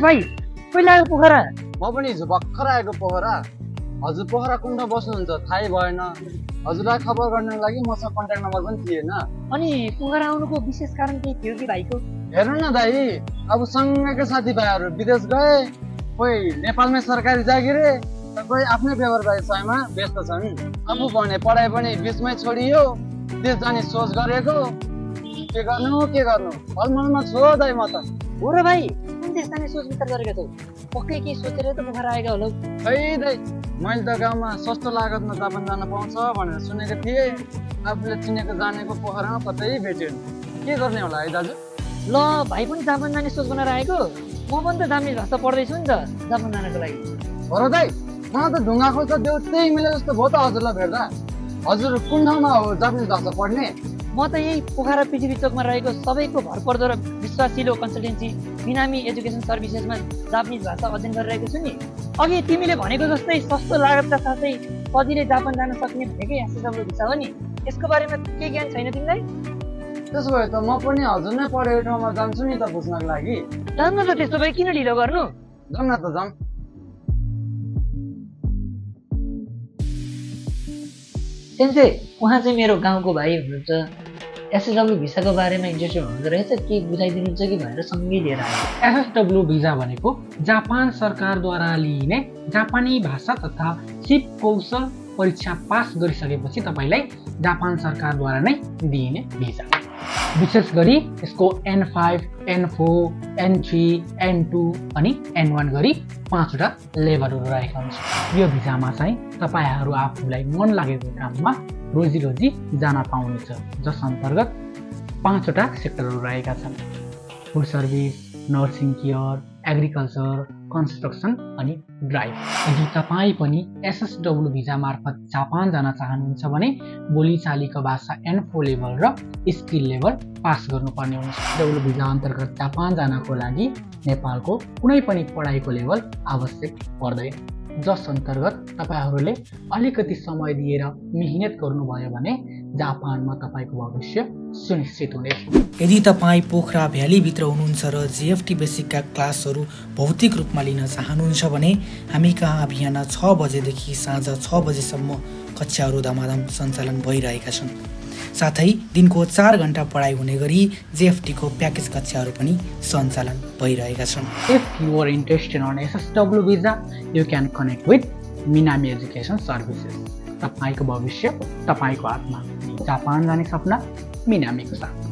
भाइ कहिले आयो पोखरा? म पनि हिजो भर्खर आएको पोखरा। हजुर पोखरा कुन ठाउँ बस्नुहुन्छ थाहै भएन। हजुरलाई खबर गर्नको लागि मसँग कन्ट्याक्ट नम्बर पनि थिएन। अनि पोखरा आउनुको विशेष कारण के थियो कि भाइको? हेर्नु न दाइ, अब सँगैका साथीभाइहरू विदेश गए, कोही नेपालमै सरकारी जागिरे, कोही आफ्नै व्यवसायमा व्यस्त छन्। आफू भने पढाइ पनि बिचमै छोडियो, देश जाने सोच गरेको। के गर्नु अलमलमा छु दाइ म त। हो र भाइ, कुन देश जाने सोच विचार गरेका छौ? पक्कै केही सोचेर त पोखरा आएका होला। खै दाइ, मैले त गाउँमा सस्तो लागतमा जापान जान पाउँछ भनेर सुनेको थिएँ। आफूले चिनेको जानेको पोखरामा कतै भेटेन। के गर्ने होला है दाजु? ल भाइ पनि जापान जाने सोच बनाएर आएको? म पनि त जापानिज भाषा पढ्दैछु नि त जापान जानको लागि। हो र दाइ, मलाई त ढुङ्गा खोल्छ देउ त्यही मिले जस्तो भयो त हजुरलाई भेट्दा। हजुर कुन ठाउँमा हो जापानिज भाषा पढ्ने? म त यही पोखरा पृथ्वी चोकमा रहेको सबैको भरपर्दो र विश्वासिलो कन्सल्टेन्सी मिनामी एजुकेसन सर्भिसेसमा जापानिज भाषा अध्ययन गरिरहेको छु नि। अघि तिमीले भनेको जस्तै सस्तो लागतका साथै सजिलै जापान जान सक्ने भनेकै एसएसडब्ल्यू भिसा हो नि। यसको बारेमा केही ज्ञान छैन तिमीलाई? त्यसो भए त म पनि हजुर नै पढेको ठाउँमा जान्छु नि त बुझ्नको लागि। जान्न त, त्यस्तो भए किन ढिलो गर्नु? जाउँ न त जाउँ। सेन्से, उहाँ चाहिँ मेरो गाउँको भाइ हुनुहुन्छ। एसएसडब्ल्यू भिसाको बारेमा इन्ट्रेस्टेड हुनुहुँदो रहेछ, के बुझाइदिनुहुन्छ कि भनेर सँगै लिएर आयो। एसएसडब्ल्यू भिजा भनेको जापान सरकारद्वारा लिइने जापानी भाषा तथा सिप कौशल परीक्षा पास गरिसकेपछि तपाईँलाई जापान सरकारद्वारा नै दिइने भिजा। विशेष गरी यसको N5, N4, N3, N2 अनि N1 गरी 5वटा लेभलहरू रहेका हुन्छन्। यो भिजामा चाहिँ तपाईँहरू आफूलाई मन लागेको काममा रोजी जान पाउनेछ, जस अन्तर्गत 5वटा सेक्टरहरू रहेका छन्। Food service, nursing care, agriculture, construction अनि ड्राइभ। यदि तपाईँ पनि एसएसडब्ल्यू भिजा मार्फत जापान जान चाहनुहुन्छ भने बोलीचालीको भाषा N4 लेभल र स्किल लेभल पास गर्नुपर्ने हुन्छ। डब्ल्यू भिजा अन्तर्गत जापान जानको लागि नेपालको कुनै पनि पढाइको लेभल आवश्यक पर्दैन, जस अन्तर्गत तपाईँहरूले अलिकति समय दिएर मेहनत गर्नुभयो भने जापानमा तपाईँको भविष्य सुनिश्चित हुनेछ। यदि तपाईँ पोखरा भ्यालीभित्र हुनुहुन्छ र जीएफटी बेसिकका क्लासहरू भौतिक रूपमा लिन चाहनुहुन्छ भने हामी कहाँ बिहान 6 बजेदेखि साँझ 6 बजेसम्म कक्षाहरू धमाधम सञ्चालन भइरहेका छन्। साथै दिनको 4 घण्टा पढाइ हुने गरी जीएफटीको प्याकेज कक्षाहरू पनि सञ्चालन भइरहेका छन्। If you are interested on SSW visa, you can connect with Minami Education Services. तपाईँको भविष्य तपाईँको हातमा। जापान जाने सपना मिनामीको साथ।